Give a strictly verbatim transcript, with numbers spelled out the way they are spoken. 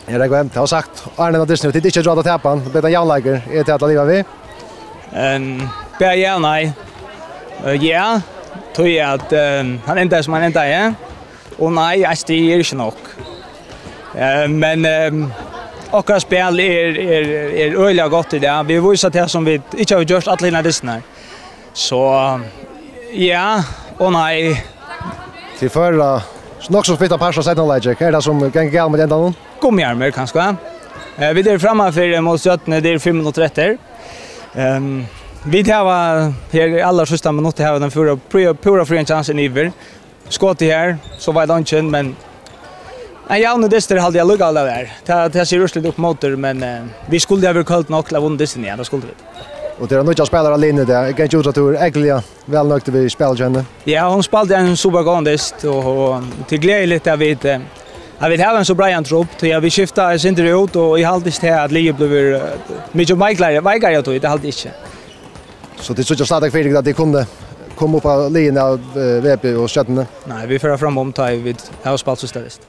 Ja, tað er gott. Tað var sagt, áðrenn henda dystin, at tit ikki hava ráð at tapa hann, bleiv tað javnleikur, er tað at liva við? Ehm, bæði ja og nei. Eh, ja, tí at, ehm, hann endaði sum hann endaði, og nei, eitt stig er ikki nokk. Eh, men, ehm, okkara spæl er, er, er øgiliga gott í dag. Vit vísa tað sum vit ikki hava gjørt allar hinar dystirnar. So, ja og nei. Tit føra nokk so fittan part av seinna hálvleiki. Hvat er tað sum gongur galið í endanum? Gummiarmur, kanska. Eh, vit eru frammanfyri móti Stjørnuni, tað eru fimm minuttir eftir. Ehm, vit hava her í allarsíðsta minutti hava vit ein púra, púra, púra frían kjans inn yvir. Skotið her, so veit eingin, men ein javnur dystur haldi eg allíkavæl at vera. Tað, tað sigur úrslitið upp móti, men, eh, vit skuldu ha verið køld nokk til at vunnið dystin, ja, tað skuldu vit. Og tað eru nýggir spælarar á linjuni í dag. Eg kann ikki útgeva, at tú ert ógvuliga væl nøgd við spælið hjá henni. Ja, hon spældi ein super góðan dyst, og, og tað er gleðiligt at vit, eh, at vit hava ein so breiðan trupp, tí at vit skifta eitt sindur út, og eg haldi ikki at liðið blívur, eh, mikið veiklari, veikari av tí, tað haldi eg ikki. So tit síggja stadig fyri, at tit kunnu koma upp á liðini av, eh, V B og Stjørnuni? Nei, vit fara fram um, tá vit hava spælt síðsta dyst.